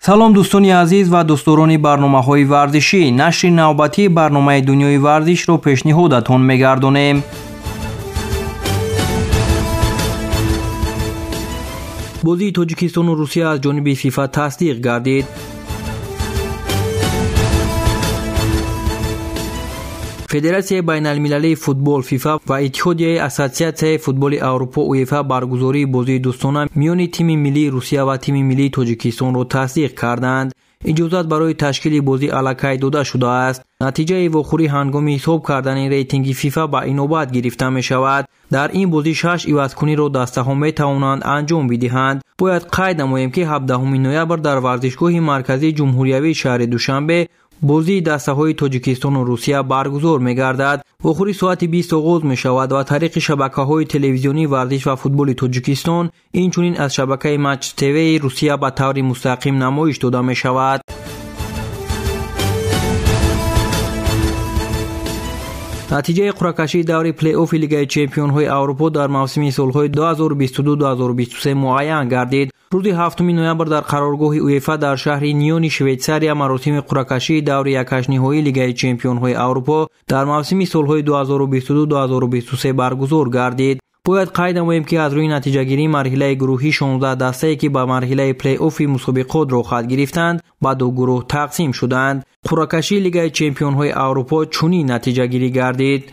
Салом дӯстони азиз ва дӯстдорони барномаҳои варзишӣ. Нашри навбатии барномаи дунёи варзишро пешниҳодатон мегардонем. Бозии Тоҷикистону Русия аз ҷониби ФИФА тасдиқ гардид. Федератсияи байналмилалии футбол ФИФА ва Иттиҳодияи Ассотсиатсияи футболи Аврупо УЕФА баргузории бозии дӯстона миёни тими миллии Русия ва тими миллии Тоҷикистонро тасдиқ карданд. Иҷозат барои ташкили бозӣ аллакай дода шудааст. Натиҷаи вохӯрӣ ҳангоми ҳисоб кардани рейтинги ФИФА ба инобат гирифта мешавад. Дар ин бозӣ 6 ивазкуниро дастаҳо метавонанд анҷом бидиҳанд. Бояд қайд намоем, ки 17 ноябр дар варзишгоҳи марказии ҷумҳуриявии шаҳри Душанбе бозии дастаҳои Тоҷикистону Русия баргузор мегардад. Вохӯрӣ соати 20 оғоз мешавад ва тариқи шабакаҳои телевизионии варзиш ва футболи Тоҷикистон, инчунин аз шабакаи Матч ТВ Русия ба таври мустақим намоиш дода мешавад. Натиҷаи қуръакашии даври плей-оффи Лигаи чемпионҳои Аврупо дар мавсими солҳои 2022-2023 муайян гардид. Рӯзи 7 ноябр дар қароргоҳи УЕФА дар шаҳри Ниони Швейтсария маросими қуръакашии даври якҳаштниҳоии Лигаи чемпионҳои Аврупо дар мавсими солҳои 2022-2023 баргузор гардид. Бояд қайд намоем, ки аз рӯи натиҷагирии марҳилаи гурӯҳӣ 16 дастае, ки ба марҳилаи плей-оффи мусобиқот роҳхат гирифтанд, ба ду гурӯҳ тақсим шуданд. Қуръакашии Лигаи чемпионҳои Аврупо чунин натиҷагирӣ гардид.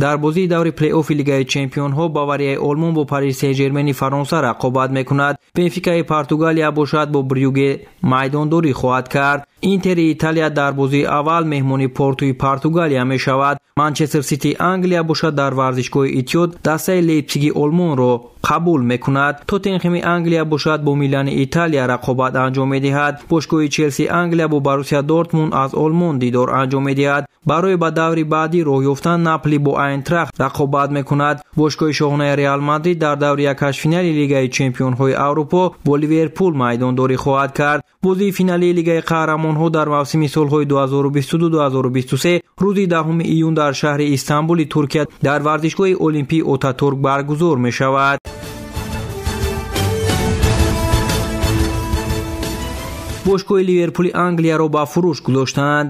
Дар бозии даври плей-оффи Лигаи чемпионҳо Баварияи Олмон бо Париж Сен-Жермени Фаронса рақобат мекунад. Бенфикаи Португалия бошад бо Брюге майдондорӣ хоҳад кард. Интери Италия дар бозии аввал меҳмони Портуи Португалия мешавад. Манчестер Сити Англия бошад дар варзишгоҳи Иттиҳод дастаи Лейпсиги Олмонро қабул мекунад. Тоттенхеми Англия бошад бо Милани Италия рақобат анҷом медиҳад. Бошгоҳи Челси Англия бо Боруссия Дортмунд аз Олмон дидор анҷом медиҳад. Барои ба даври баъдӣ роҳ ёфтан Наполи бо Айнтрахт рақобат мекунад. Бошгоҳи шоҳонаи Реал Мадрид дар даври якҳаштфинали Лигаи чемпионҳои Аврупо бо Ливерпул майдондорӣ хоҳад кард. Бозии финалии Лигаи қаҳрамонҳо дар мавсими солҳои 2022-2023 рӯзи 10 июн дар шаҳри Истанбули Туркия дар варзишгоҳи Олимпии Отатурк баргузор мешавад. Бошгоҳи Ливерпули Англияро ба фурӯш гузоштанд.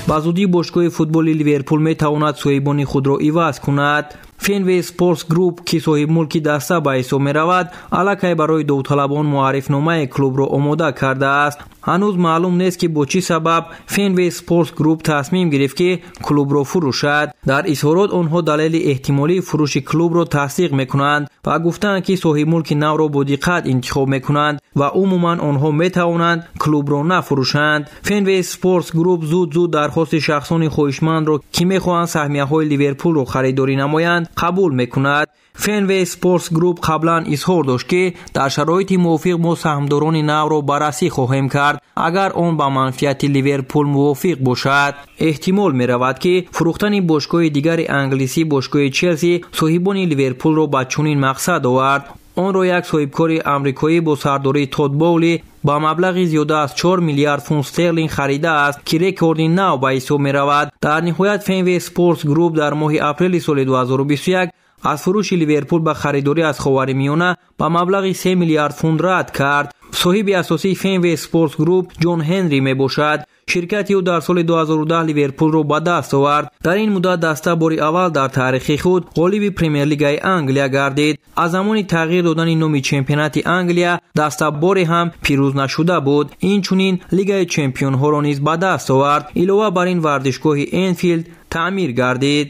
Ба зудӣ бошгоҳи футболи Ливерпул метавонад соҳибони худро иваз кунад. Фенвей Спортс Груп, ки соҳибмулки даста ба ҳисоб меравад, аллакай барои довталабон муаррифномаи клубро омода кардааст. Ҳанӯз маълум нест, ки бо чӣ сабаб Фенвей Спортс Груп тасмим гирифт, ки клубро фурӯшад. Дар изҳорот онҳо далели эҳтимолии фурӯши клубро тасдиқ мекунанд ва гуфтаанд, ки соҳибмулки навро бо диққат интихоб мекунанд ва умуман онҳо метавонанд клубро нафурӯшанд. Фенвей Спортс Груп зуд-зуд дархости шахсони хоҳишмандро, ки мехоҳанд саҳмияҳои Ливерпулро харидорӣ намоянд, қабул мекунад. Фенвей Спортс Груп қаблан изҳор дошт, ки дар шароити мувофиқ мо саҳмдорони навро баррасӣ хоҳем кард, агар он ба манфиати Ливерпул мувофиқ бошад. Эҳтимол меравад, ки фурӯхтани бошгоҳи дигари англисӣ, бошгоҳи Челси, соҳибони Ливерпулро ба чунин мақсад овард. Онро як соҳибкори амрикоӣ бо сардории Тод Боули ба маблағи зиёда аз 4 миллиард фунт стерлинг харидааст, ки рекорди нав ба ҳисоб меравад. Дар ниҳоят Фенвей Спортс Груп дар моҳи апрели соли 2021 аз фурӯши Ливерпул ба харидорӣ аз Ховари Миёна ба маблағи 3 миллиард фунт рад кард. Соҳиби асосии Фенвей Спортс Груп Ҷон Ҳенри мебошад. Ширкати ӯ дар соли 2010 Ливерпулро ба даст овард. Дар ин муддат даста бори аввал дар таърихи худ ғолиби Премер-лигаи Англия гардид. Аз замони тағйир додани номи чемпионати Англия даста боре ҳам пирӯз нашуда буд. Инчунин Лигаи чемпионҳоро низ ба даст овард. Илова бар ин варзишгоҳи Энфилд таъмир гардид.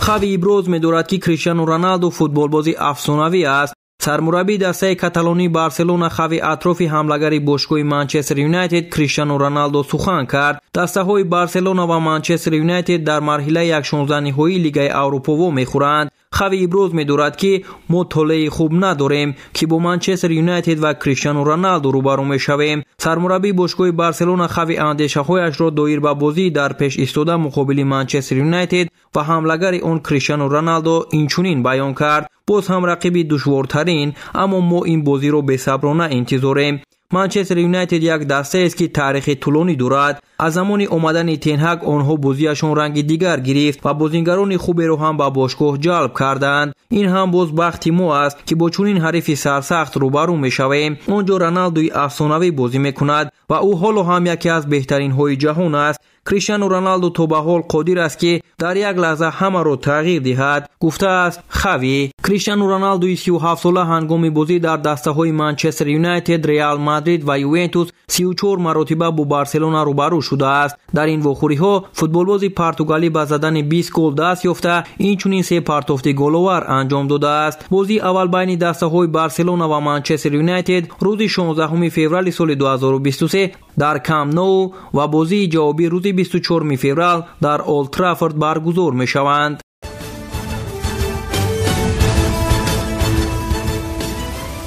Хави иброз медорад, ки Криштиану Роналду футболбози афсонавӣ аст. Сармураббии дастаи каталонии Барселона Хави атрофи ҳамлагари бошгоҳи Манчестер Юнайтед Криштиану Роналдо сухан кард. Дастаҳои Барселона ва Манчестер Юнайтед дар марҳилаи 1/16 ниҳоии Лигаи Аврупо вомехӯранд. Хави иброз медорад, ки мо толеи хуб надорем, ки бо Манчестер Юнайтед ва Криштиану Роналдо рӯбарӯ мешавем. Сармураббии бошгоҳи Барселона Хави андешаҳояшро доир ба бозии дар пеш истода муқобили Манчестер Юнайтед ва ҳамлагари он Криштиану Роналдо инчунин баён кард. Боз ҳам рақиби душвортарин, аммо мо ин бозиро бесаброна интизорем. Манчестер Юнайтед як дастаест, ки таърихи тӯлонӣ дорад. Аз замони омадани Тен Ҳаг онҳо бозиашон ранги дигар гирифт ва бозингарони хуберо ҳам ба бошгоҳ ҷалб карданд. Ин ҳам боз бахти мо аст, ки бо чунин ҳарифи сарсахт рӯбарӯ мешавем. Он ҷо Роналдуи афсонавӣ бозӣ мекунад ва ӯ ҳоло ҳам яке аз беҳтаринҳои ҷаҳон аст. Криштиану Роналду то ба ҳол қодир аст, ки дар як лаҳза ҳамаро тағйир диҳад, гуфтааст Хави. Криштиану Роналдуи 37-сола ҳангоми бозӣ дар дастаҳои Манчестер Юнайтед, Реал Мадрид ва Ювентус 34 маротиба бо Барселона рӯбарӯ шудааст. Дар ин вохӯриҳо футболбози португалӣ ба задани 20 гол даст ёфта, инчунин 3 партофти головар анҷом додааст. Бозии аввал байни дастаҳои Барселона ва Манчестер Юнайтед рӯзи 16 феврали соли 2023 дар Камп Ноу ва бозии ҷавобӣ рӯзи 24 феврал дар Олд Траффорд баргузор мешаванд.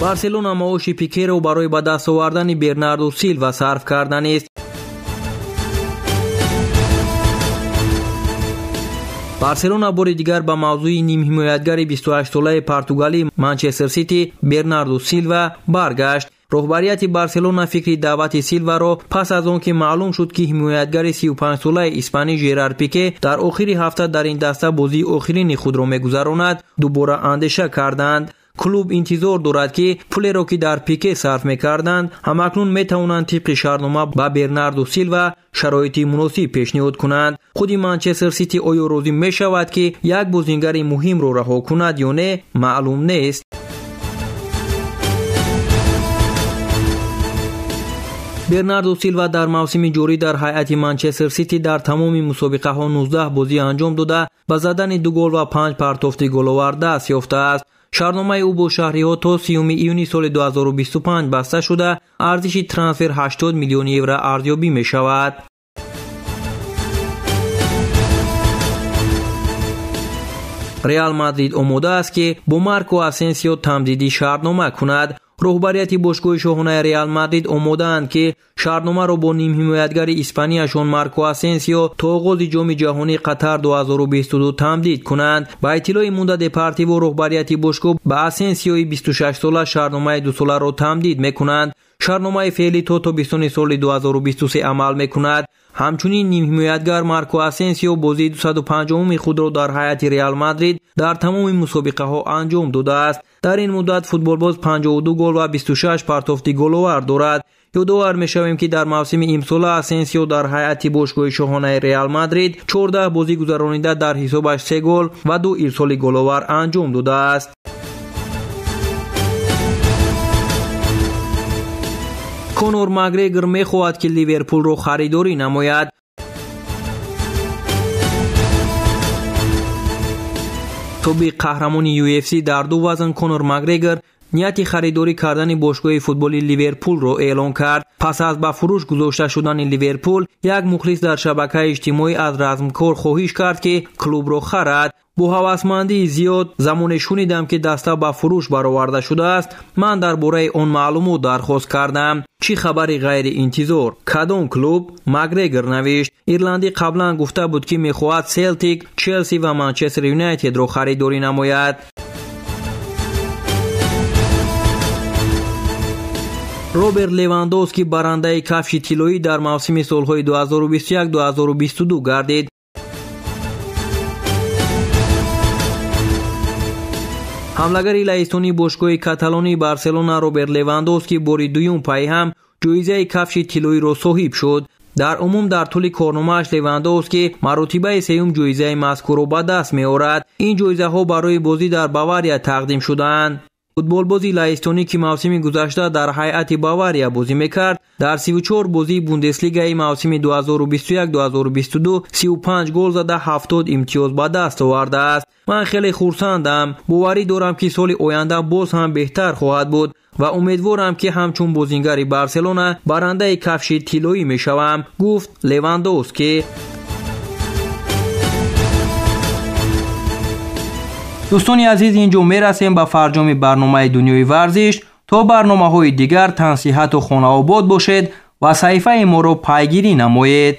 Барселона маоши Пикеро барои ба даст овардани Бернарду Силва сарф карданист. Барселона бори дигар ба мавзӯи нимҳимоятгари 28-солаи португалӣ Манчестер Сити Бернарду Силва баргашт. Роҳбарияти Барселона фикри даъвати Силваро пас аз он ки маълум шуд, ки ҳимоятгари 35-солаи испанӣ Жерар Пике дар охири ҳафта дар ин даста бозии охирини худро мегузаронад, дубора андеша карданд. Клуб интизор дорад, ки пулеро, ки дар Пике сарф мекарданд, ҳамакнун метавонанд тибқи шартнома ба Бернарду Силва шароити муносиб пешниҳод кунанд. Худи Манчестер Сити оё розӣ мешавад, ки як бозингари муҳимро раҳо кунад ё не, маълум нест. Бернарду Силва дар мавсими ҷорӣ дар ҳайати Манчестер Сити дар тамоми мусобиқаҳо 19 бозӣ анҷом дода, ба задани 2 гол ва 5 партофти головар даст ёфтааст. Шартномаи ӯ бо шаҳриҳо то 30 июни соли 2025 баста шуда, арзиши трансфер 80 миллион евро арзёбӣ мешавад. Реал Мадрид омода аст, ки бо Марко Асенсио тамдиди шартнома кунад. Роҳбарияти бошгоҳи шоҳонаи Реал Мадрид омодаанд, ки шартномаро бо нимҳимоятгари испанияшон Марко Асенсио то оғози Ҷоми ҷаҳонии Қатар 2022 тамдид кунанд. Ба иттилои Мунда Депортиво, роҳбарияти бошгоҳ ба Асенсиои 26-сола шартномаи дусоларо тамдид мекунанд. Шартномаи феълӣ то тобистони соли 2023 амал мекунад. Ҳамчунин нимҳимоятгар Марко Асенсио бозии 250-уми худро дар ҳайати Реал Мадрид дар тамоми мусобиқаҳо анҷом додааст. Дар ин муддат футболбоз 52 гол ва 26 партофти головар дорад. Ёдовар мешавем, ки дар мавсими имсола Асенсио дар ҳайати бошгоҳи шоҳонаи Реал Мадрид 14 бозӣ гузаронида, дар ҳисобаш 3 гол ва 2 ирсоли головар анҷом додааст. Конор Макгрегор мехоҳад, ки Ливерпулро харидорӣ намояд. Собиқ қаҳрамони UFC дар ду вазн Конор Макгрегор нияти харидорӣ кардани бошгоҳи футболи Ливерпулро эълон кард. Пас аз ба фурӯш гузошта шудани Ливерпул, як мухлис дар шабакаи иҷтимоӣ аз размкор хоҳиш кард, ки клубро харад. Бо ҳавасмандии зиёд замоне шунидам, ки даста ба фурӯш бароварда шудааст, ман дар бораи он маълумот дархост кардам. Чӣ хабари ғайриинтизор? Кадом клуб? Макгрегор навишт. Ирландӣ қаблан гуфта буд, ки мехоҳад Селтик, Челси ва Манчестер Юнайтедро харидорӣ намояд. Роберт Левандовски барандаи кафши тиллоӣ дар мавсими солҳои 2021-2022 гардид. Ҳамлагари лаҳистонии бошгоҳи каталонии Барселона Роберт Левандовски бори дуюм пайҳам ҷоизаи кафши тиллоиро соҳиб шуд. Дар умум дар тӯли корномааш Левандовски маротибаи сеюм ҷоизаи мазкурро ба даст меорад. Ин ҷоизаҳо барои бозӣ дар Бавария тақдим шудаанд. Футболбози лаҳистонӣ, ки мавсими гузашта дар ҳайати Бавария бозӣ мекард, дар 34 бозии Бундеслигаи мавсими 2021-2022 35 гол зада 70 имтиёз ба даст овардааст. Ман хеле хурсандам, боварӣ дорам, ки соли оянда боз ҳам беҳтар хоҳад буд ва умедворам, ки ҳамчун бозингари Барселона барандаи кафши тиллоӣ мешавам, гуфт Левандовски. Дӯстони азиз, инҷо мерасем ба фарҷоми барномаи дунёи варзиш. То барномаҳои дигар тансиҳату хонаобод бошед ва саҳифаи моро пайгирӣ намоед.